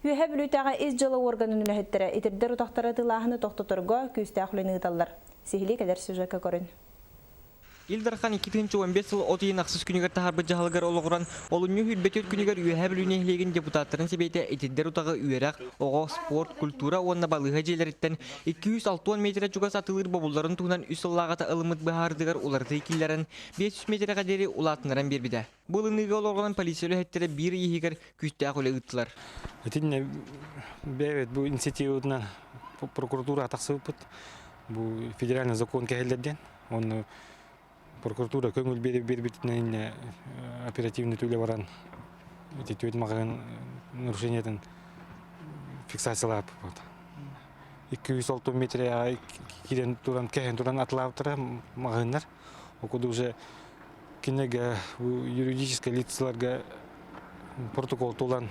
Үөһээ Бүлүүтээҕи ис дьыала уорганын үлэһиттэрэ итирдэр утахтары атыылааһыны тохтоторго күүстээх үлэни ыыталлар. Сиһилии кэлэр сюжекка көрүн. Ил Дархан 2015 сыл от ыйын ахсыс күнүгэр таһаарбыт дьаһалыгар олоҕуран, олунньу 24 күнүгэр Үөһээ Бүлүү нэһилиэгин депутаттарын сэбиэтэ итирдэр утаҕы үөрэх, оҕо, спорт, культура уонна балыыһа дьиэлэриттэн 260 миэтэрэ чугас атыылыыр бобулларын туһунан үс сыллааҕыта ылыммыт быһаарыытыгар уларытыы киллэрэн, 500 миэтэрэҕэ диэри улаатыннаран биэрбитэ. Бу ылыныыга олоҕуран полиция үлэһиттэрэ биир ый иһигэр күүстээх үлэ ыыттылар. Итиннэ бэйэбит бу инициативабытынан прокуратураҕа тахсыбыппыт. Бу федеральный закон кэһиллэр диэн. Онно прокуратура көҥүл биэрбитинэн оперативный үлэ баран ити түөрт маҕаһыын нарушениетын фиксациялаабыппыт. 206 метрэ киирэн туран кэһэн туран атылаабыттара маҕаһыыннар. Окуду уже кинигэ юридическай лицаларга протокол тулан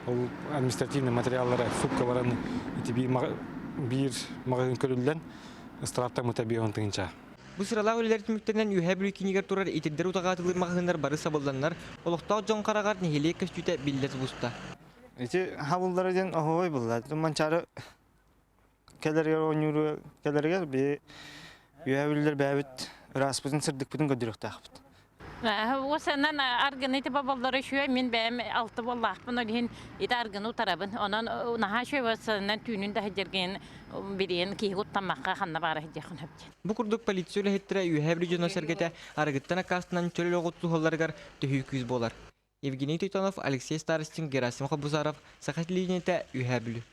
ол административный материаллара сукка баран ити биир маҕаһыын көрүллэн ыстарааптаммыта биэһон тыһыынча. Бу сыралаах үлэлэр түмүктэринэн Үөһээ Бүлүү киинигэр турар итирдэр утаҕаатылыыр маҕаһыыннар бары сабылланнар, олохтоох дьон хараҕар нэһилиэк көстүүтэ биллэ тубуста. Ити хабыллара диэн оһуобай булла. Манчаары кэлэригэр оонньууру кэлэригэр би үөһэ бүллэр бэйэбит ырааспытын сырдыкпытын көрдөрүөхтээхпит. Уосанан аргыны ити боболлоро үчүгэй мин бэйэм алты буоллаахпын ол иһин ити аргыны утарабын онон наһаа үчүгэй уосанан түүнүн да сылдьаргын билигин киһи куттаммакка ханна баара сылдьыаххын сөп диэн. Бу курдук полиция үлэһиттэрэ Үөһээ Бүлүү дьоно-сэргэтэ арыгыттан аккаастанан чөл олоҕу тутуһалларыгар төһүү күүс буолар. Евгений Титонов, Алексей Старостин, Герасим Хобузаров, Саха телевидениетэ, Үөһээ Бүлүү.